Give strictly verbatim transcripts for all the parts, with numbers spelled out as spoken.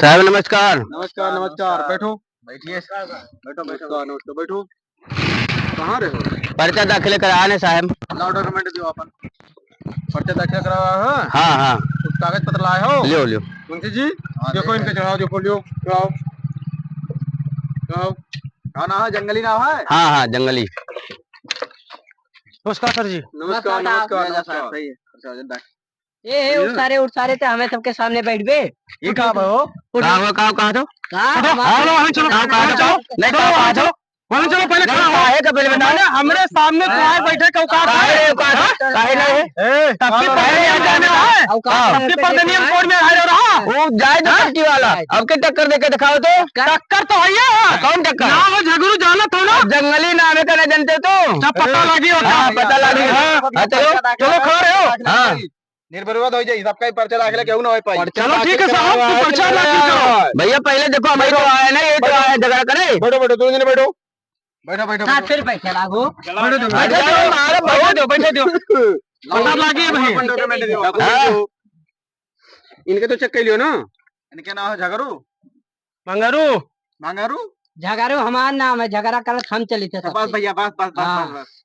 साहब, नमस्कार। नमस्कार, नमस्कार। बैठो। बैठिए। बैठो, बैठो। नमस्कार, नमस्कार। बैठो। कहाँ रहे हो? पर्चा दाखिल कराने, साहब। लाओ, document दियो अपन। पर्चा दाखिल करावा है? हाँ, हाँ। कुछ कागज पत्र लाए हो? लियो, लियो। मुंशी जी, हाँ, देखो, ले इनके चढ़ाओ, देखो, लियो, चढ़ाओ। चढ़ाओ। का नाम है? जंगली नाम है? हाँ, हाँ, जंगली। नमस्कार सर जी। नमस्कार, नमस्कार, नमस्कार, नमस्कार। सही है। अच्छा, अच्छा, ए, ए, उठ सारे, उठ सारे, ते हमें सबके सामने बैठबे। ये का बा हो? उठ। का हो, का हो, का हो? का उठो, हमारे चलो, वहीं चलो, का हो, का हो? नहीं, का हो, का हो? वहीं चलो, पहले नहीं, खड़ा हो। काहे का पहले बताओ? मैंने हमरे सामने तुम्हारे बैठे का औकात है? काहे औकात है? हाँ? काहे नहीं है? ए, तब की पहले नहीं जाने है? औकात हाँ। तब की पहले नियम कोड में आ रहा। वो जाए तो हाँ? टक्की वाला। अब के टक्कर देके दिखाओ तो। टक्कर तो है ये। कौन टक्कर? नाम है झगरू, जानत हो ना? जंगली नाम है, कहना जानते हो तो? सब पता लगी होता। हाँ, पता लगी। हाँ। हाँ, चलो। चलो, खड़ा रहो। हाँ। निर्विरोध हो जाई, सबका ही पर्चा दाखिल, केहू ना हो पाई। चलो, ठीक है साहब, तू पर्चा दाखिल करो। भैया, पहले देखो, हम ही तो आए ना, ये तो आए झगड़ा करे। बैठो, बैठो, दोनों जने बैठो। बैठो, बैठो, साहब, बैठो। फिर पैसा लागो। बैठो, बैठो। बैठो, बैठो, बैठो, बैठो। पता लागी है भाई। Document दियो। हाँ। इनके तो check कर लियो ना। इनके नाम है झगरू। मंगरू। मंगरू? झगरू हमार नाम है, झगड़ा करत हम चली थे बस सबसे। भैया, बस, बस, बस, हाँ। बस, बस।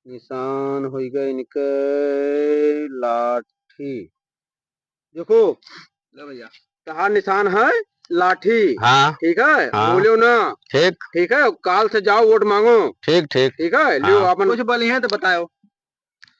निशान होइगा इनके लाठी। देखो, ले भैया। तहार निशान है लाठी। हाँ। ठीक है? हाँ। बोलियो ना। ठीक। ठीक है? काल से जाओ, वोट मांगो। ठीक, ठीक। ठीक है? लियो हाँ। अपन कुछ बोली है तो बताओ।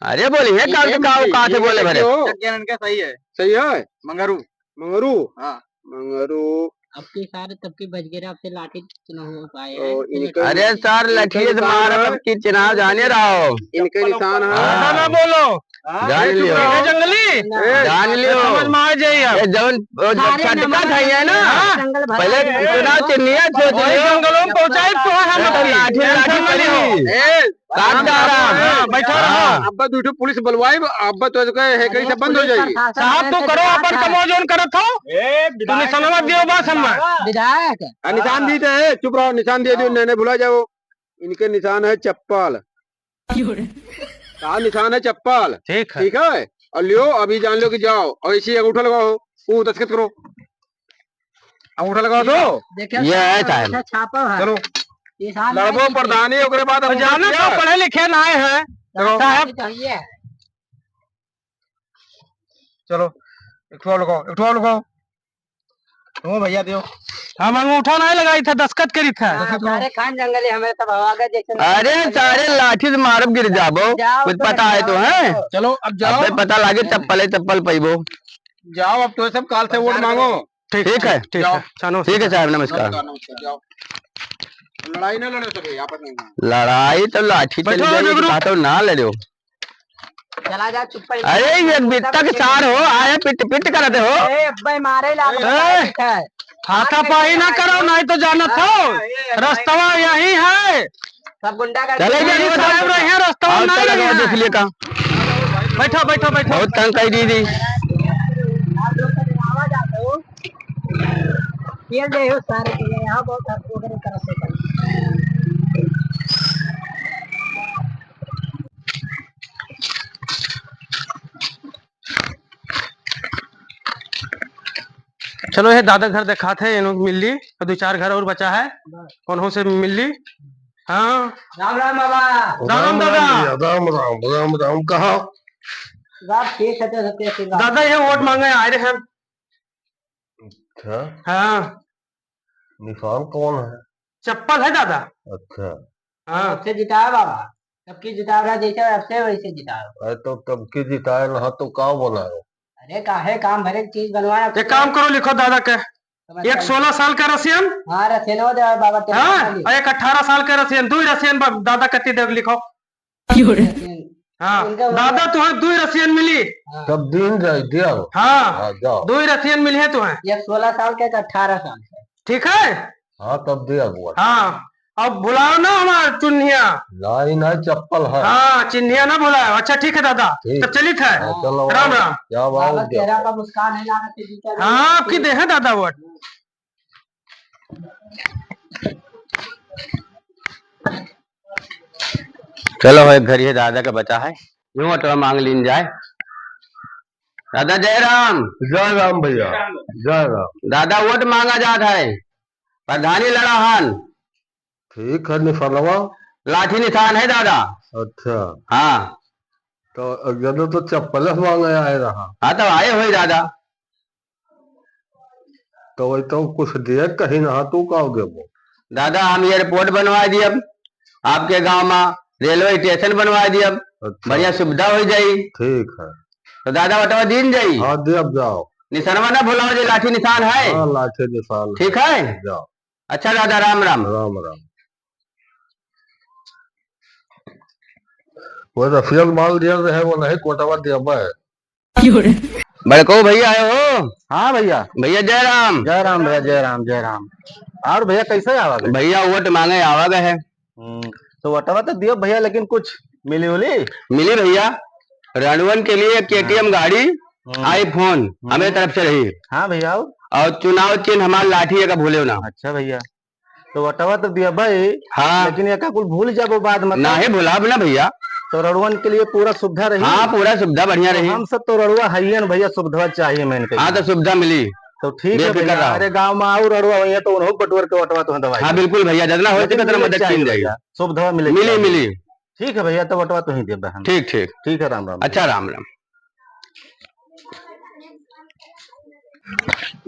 अरे बोली है, काल से का औकात है बोले भरे। देखियो। सही है। सही है? मंगरू। मंगरू? हाँ। मंगरू। अब की सारे तब की बजगेरा से लाठी चुनाव हो पाए हैं। अरे सर, लठिए से मारा तब की चुनाव जाने रहो। इनके निशान है। ज्यादा ना बोलो। हाँ? जान लियो। जंगली। जान लियो। समझ में आ जाइए। ये जौन, वो जब छटका था ये ना, हाँ। पहले चुनाव चिन्हिया सोच लियो। जंगलों में पहुंचाई तो हम अपनी। लाठी, लाठी पड़ी। काट डारा। हाँ, बैठा रहो। हाँ। अब्बा दुइ ठो पुलिस बुलवाई, अब्बा तो कहे है कहीं से बंद हो जाई। साहब, तू करो अपन कमो जौन करत हो। ए, तू निशानवा दियो बस हम। विधायक। हाँ, निशान दी तो है, चुप रहो, निशान दे दियो, हाँ। नहीं, नहीं भुला जाओ। इनके निशान है चप्पल। का निशान है चप्पल। ठीक है। ठीक है, और लियो, अभी जान लो कि जाओ, और इसी अंगूठा लगाओ, वो दस्तखत करो। अंगूठा लगाओ तो। देखिए, ये है साहब। अच्छा छापा है। चलो। ये साहब लड़बो नहीं प्रधानी, ओकरे बाद तो हम जाना तो पढ़े लिखे ना आए हैं। चलो। साहब। चाहिए। चलो, एक ठो और लगाओ, एक ठो और लगाओ। तुम भैया दियो। हम अंगूठा नहीं लगाई था, दस्तखत करी था। हाँ, सारे खान जंगली हमें सब हवा का जैसे अरे, सारे लाठी से मारब, गिर जाबो। जाओ कुछ तो पता है तो बताओ। है? चलो, अब जाओ। अबे पता लागे, चप्पल है, चप्पल पैबो। जाओ, अब तो सब काल से वोट मांगो। ठीक, ठीक है, ठीक है। ठीक है, साहब, नमस्कार। नमस्कार, नमस्कार, जाओ। लड़ाई ना लड़ो सभी आपस में। लड़ाई तो लाठी बैठो, चली जाएगी, झगड़ू। कहा तो ना लड़ो। चला जा, चुप्पा। अरे, ये बित्ता के सार हो, आए पिट पिट करते हो। ए, अब्बे मारे लाग ए, है। हाथापाई ना करो, नहीं तो जानत हो, रस्तवा यही है। सब गुंडा का चले जाइए, साहब, रहे हैं, रस्ता और नहीं चले है। देख लिए का। बैठो, बैठो, बैठो। बहुत तंग कर दी थी। ये ले हो सारे के लिए, यहाँ बहुत हद वगैरह तरह से कर। चलो, ये दादा घर देखात है, इन्हों मिल ली, और दो चार घर और बचा है, उन्हों से मिल ली। हाँ। राम राम बाबा। राम राम राम दादा। भैया, राम राम, राम राम। कहाँ? बाप ठीक है, तो सबके आशीर्वाद। दादा, ये वोट मांगे आए रहे हम। अच्छा। हाँ। निशान कौन है? चप्पल है दादा। अच्छा। हाँ। सबसे जिताओ बाबा, सबकी जिताओ रहा, जैसे अब से वैसे जिताओ। अरे तो तब की जिताए ना तो का बनाए? अरे काहे काम भरे की चीज बनवाए। एक काम करो, लिखो दादा के। एक सोलह साल का रसियन। हाँ, रसियन हो जाए बाबा, हाँ, और एक अठारह साल का रसियन, दो ही रसियन बा-, दादा कति देव लिखो। हाँ, उनका दादा तुहां दुई रसियन मिली। हाँ। तब दिन जाए दिया। हाँ, हाँ, जाओ। दुई रसियन मिली है तुहां। एक सोलह साल के, एक अठारह साल के। ठीक है? हाँ, तब दिया हुआ। हाँ, अब भुलाओ ना हमार चुन्हिया। नहीं, नहीं, चप्पल है। हाँ, चिन्हिया ना भुलाओ। अच्छा, ठीक है दादा, ठीक। तब चलित है। हाँ, चलो, राम राम। क्या बाबा बाबा। चेहरा पर मुस्कान है, लागत है, जूता हाँ, आपकी दे है दादा वोट। चलो, एक घर ये दादा का बचा है, यूं अटवा मांग लीन जाए। दादा जय राम। जय राम भैया, जय राम। दादा वोट माँगा जात है, प्रधानी लड़ा हन। ठीक है, निशानवा? लाठी निशान है दादा। अच्छा। हाँ। तो जब तो चप्पल माँगे आए रहा। हाँ, तो आए होई दादा। तो वही तो कुछ दिए कहीं ना, तू का देबो? दादा, हम airport बनवा दियब, आपके गाँव मा railway station बनवा दियब, अच्छा। बढ़िया सुविधा होइ जाई। ठीक है। तो दादा, वोटवा दीन जाई। हाँ, देब जाओ। निशानवा ना भुलाओ, जे लाठी निशान है। हाँ, लाठी निशान। ठीक है? जाओ। अच्छा दादा, राम राम। राम राम। वो रसियन माल दिया रहे, वो नहीं कोटवा दिया बे। बड़को भैया आए हो? हाँ भैया। भैया जय राम। जय राम भैया, जय राम, जय राम। और भैया कैसे आवा गए? भैया वोट माँगे आवा गए है। हम्म, तो वोटवा तो दियो भैया, लेकिन कुछ मिली उली? मिली भैया, रणुअन के लिए एक KTM गाड़ी, हम्म। iPhone हम्म। हमारे तरफ से रही। हाँ भैया, और? और चुनाव चिन्ह हमार लाठी है, का भूले ना। अच्छा भैया, तो वोटवा तो दिया भाई, हाँ। लेकिन एका कुल भूल जाबो बाद में। नाहीं भुलाब ना भैया। तो रड़ुअन के लिए पूरा सुविधा रही। हाँ, पूरा सुविधा बढ़िया तो रही। हम सब तो रड़ुआ हइयन भैया, सुविधा चाहिए मैंने कही। हाँ, तो सुविधा मिली। तो ठीक है बेफिक्र भैया, रहो। अरे गाँव में आऊ रड़ुआ होइए तो उन्हों बटोर के वोटवा तो दवाई। हाँ, बिल्कुल भैया, जितना हो लेकिन सके उतना मिले मदद चाहिए की जाएगी। भैया, सुविधा मिले के मिली, चाहिए। मिली। ठीक है भैया, तो वोटवा तो ही देबे हम। ठीक, ठीक। ठीक है, राम राम। अच्छा, राम राम।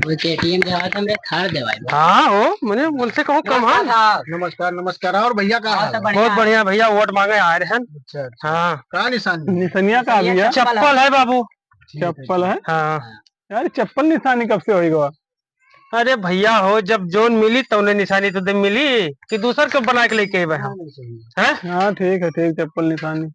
वो KTM देवा था, हमरे थार देवाई। हाँ हो, मने उनसे कहूँ कम है। नमस्कार साहब। नमस्कार, नमस्कार। और भैया का हाल? बहुत बढ़िया। बहुत बढ़िया भैया, वोट माँगे आए रहे हैं। अच्छा, अच्छा। हाँ। का निशानी? निशनिया का निशनिया भैया? चप्पल है। चप्पल है बाबू। ठीक है, चप्पल ठीक है। है? हाँ। हाँ। यार, चप्पल निशानी कब से होई गवा? अरे भैया हो, जब जौन मिली तौने निशानी तो दे मिली कि दूसर के बना के लेके अइबे हम। हाँ, नहीं सही है। हैं? हाँ, ठीक है, ठीक, चप्पल निशानी।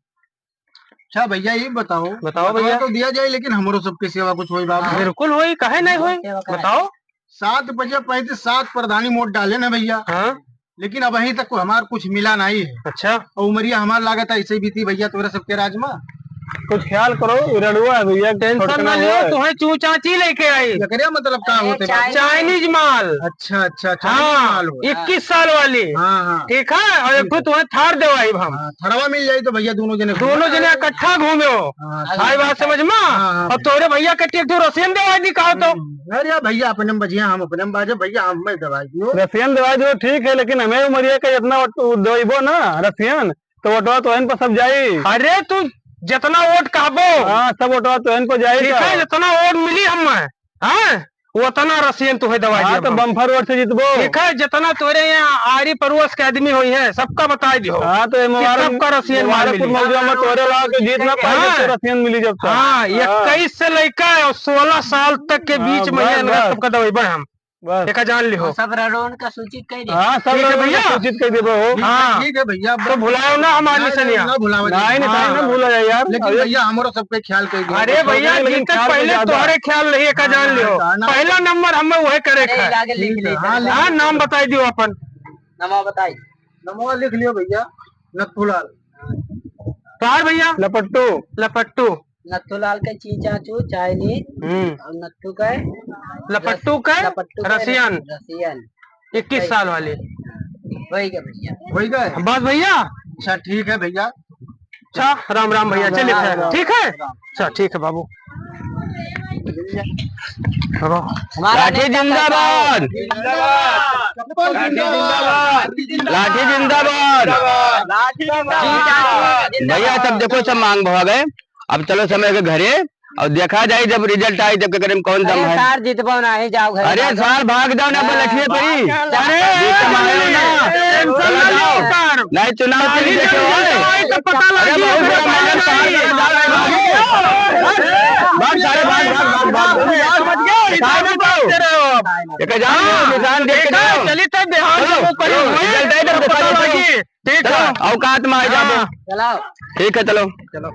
अच्छा भैया, ये बताओ, बताओ बताओ भैया। तो दिया जाए, लेकिन हमरो सबके सेवा कुछ होई बाबू। हाँ। बिल्कुल होई, काहे नहीं होई? सेवा करा। बताओ। सात बजे पहले सात प्रधानी वोट डाले ना भैया। हाँ। लेकिन अबहीं तक हमार कुछ मिला नहीं है। अच्छा। और उमरिया हमार लागत ऐसे ही बीती भैया, तोरा सबके राज में। कुछ ख्याल करो, रड़ुआ है भैया, tension छोटकना ना लियो, है। तुम्हें चूचाची लेके आई। एकरे मतलब का होते बाबू? Chinese माल। अच्छा, अच्छा, Chinese हाँ, माल हो। इक्कीस साल वाली। हाँ, हाँ। ठीक है, और एक ठो तुम्हें थार देवाई हम। हाँ, थरवा मिल जाई तो भैया दोनों जने दोनों जने इकट्ठा घूमे हो। हाँ, आई बात समझ में? हाँ, हाँ, और तोरे भैया के एक ठो रसियन देवाई दी कहो तो। हम्म, अरे भैया, अपने में बजिया, हम अपने में बाजे, भैया, हम में दवाई दियो। रसियन दवाई दियो, ठीक है, लेकिन हमें उमरिया का इतना वोट-, दवाइबो ना, रसियन, तो वोटवा तो इन पर सब जाई। अरे, तू जितना वोट कहबो। हाँ, सब वोटवा तो इन पर जाई ठीक तो। है, जितना वोट मिली हमें, हाँ, उतना रसियन तुहे दवाई हाँ, दिया तो हम। Bumper vote से जीतबो। ठीक है, जितना तोरे यहाँ आरी पड़ोस के आदमी होई है, सबका बताई दियो। हाँ, तो ये कि मुबारक, सबका रसियन मार मुबारकपुर मिली। मौजा में तोरे ला के जीत ना पाए, हाँ। तो रसियन मिली जब तक। हाँ, हाँ। इक्कीस से लेकर और सोलह साल तक के हाँ, बीच में बस, ये इनका बस। सबका दवाई बढ़ हम। बस। एका जान लिहो। हाँ, सब रड़ोन का सूचित कर दे। हाँ, सब ठीक है रड़ोन का भैया। सूचित कर देबो हो। हाँ। ठीक है भैया, तो भुलाओ ना हमारी नहीं, निसनिया। ना भुलावे नहीं, नहीं, हाँ। नहीं भूला जाए यार। लेकिन अरे भैया, हमरो सबके ख्याल कर दे। अरे भैया, लेकिन जीते ख्याल पहले ज्यादा। तोहरे ख्याल रही, एका जान लिहो। हाँ, ना। पहला नंबर हमें वहे करे अरे, है। आगे लिख ले। हाँ, लिख हाँ, ले। नाम बताई दियो अपन। नमवा बताई। नमवा लिख लियो भैया, नथुलाल। तोहार भैया? लपट्टू। लपट्टू। नथुलाल के चीचाचू, Chinese, हम्म। और नत्थू के लपट्टू रस-, के लपट्टू के रसियन। रसियन। इक्कीस साल वाली। होई गए भैया। होई गए? बस भैया। अच्छा, ठीक है भैया। अच्छा, राम राम भैया, राम चलिए राम फिर, राम। ठीक है? राम। अच्छा, ठीक है बाबू। हमारा लाठी नेता जिंदाबाद। जिंदाबाद। लाठी जिंदाबाद। लाठी जिंदाबाद। लाठी जिंदाबाद। भैया, सब देखो, सब मांग भवा गए। अब चलो समय के घरे और देखा जाए जब result आई, जब के करे में कौन दम अरे है। सार, जीतबो नहीं, जाओ घर अरे भागो। सार, भाग जाओ ना, हाँ। लठिए पड़ी। अरे, ये तो मानो ना। Tension चलो ना लो जाओ। सार। नहीं, चुनाव के लिए देखो, भाई तो पता अरे लगी, बहुत बुरा माहौल है। भाग, सारे भाग, भाग, भाग, भाग। समझ गए? इधर भी बात दे रहे हो आप। एक हजार हाँ। निशान देख के देखा, जाओ। चलित है बिहार चलो, में वो कहीं चलो, हुए, result है, तो पता देखो, लगी। ठीक चलो, है। औकात में आ जाओ। हाँ। चलाओ। ठीक है, चलो। चलो।